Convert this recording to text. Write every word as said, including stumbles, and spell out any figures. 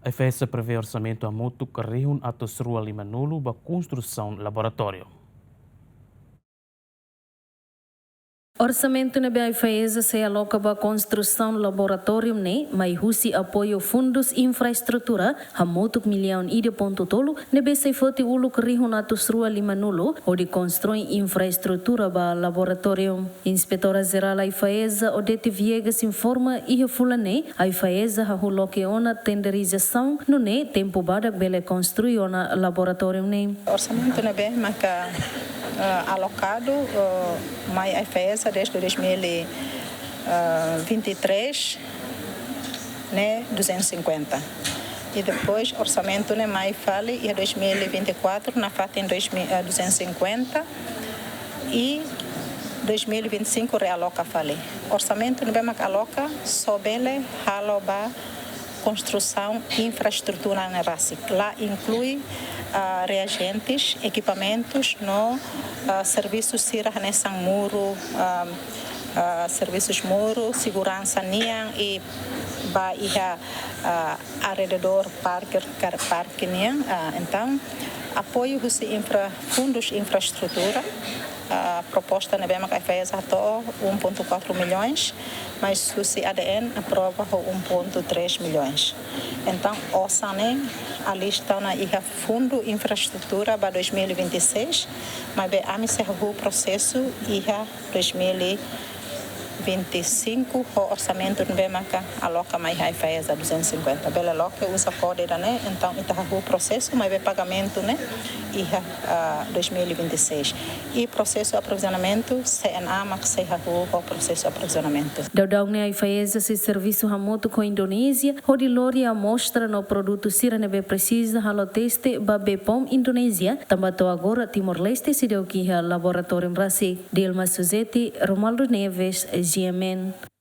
AIFAESA prevee orsamentu hamutuk rihun atus rua lima-nulu ba konstrusaun laboratóriu. Orsamentu ne'ebé AIFAESA sei aloka ba konstrusaun laboratóriu ne'e mai husi apoiu fundus infraestrutura hamutuk millaun ida pontu tolu ne'ebé sei foti uluk rihun atus rua lima-nulu hodi konstrui infraestrutura ba laboratóriu. Inspetora Jerál AIFAESA, Odete Viegas, informa iha fulan ne'e AIFAESA hahú loke ona tenderizasaun, nune'e tempu badak bele konstrui ona laboratóriu ne'e. Orsamentu ne'ebé maka, eh, alokadu, eh, mai AIFAESA desde dois mil e vinte e três, ne'e duzentos e cinquenta. E depois orsamentu ne'e mai fali iha dois mil e vinte e quatro, nafatin dois mil, eh, duzentos e cinquenta, e dois mil e vinte e cinco realoka fali. Orsamentu ne'ebé maka aloka só bele halo ba konstrusaun infraestrutura ne'e rasik. La inklui, ah, reajentes, ekipamentus no, ah, servisu sira hanesan muru, ah, ah, servisus muru, seguransa nian i ba iha, ah, arredór parke, kar-, parke nian. Ah, entaun, apoiu husi infra-, fundus infraestrutura, ah, proposta ne'ebé maka AIFAESA hato'o um ponto quatro milhões, mas husi ADN aprova ho um ponto três milhões. Entaun, osan ne'e alista ona iha fundu infraestrutura ba dois mil e vinte e seis, maibé ami sei hahú prosesu iha dois mil e vinte e cinco ho orsamentu ne'ebé maka aloka mai AIFAESA duzentos e cinquenta. Bele loke uza kódigu ida-ne'e, entaun ita hahú prosesu, maibé pagamentu ne'e iha, ah, dois mil e vinte e seis. I prosesu aprovizionamentu, CNA mak sei hahú ho prosesu aprovizionamentu. Daudaun ne'e AIFAESA sei servisu hamutuk ho Indonézia hodi lori amostra no produtu sira ne'ebé presiza halo teste ba BPOM Indonézia, tanba to'o agora Timor-Leste seidauk iha laboratóriu rasik. Dilma Suzeti, Romualdo Neves, GMN.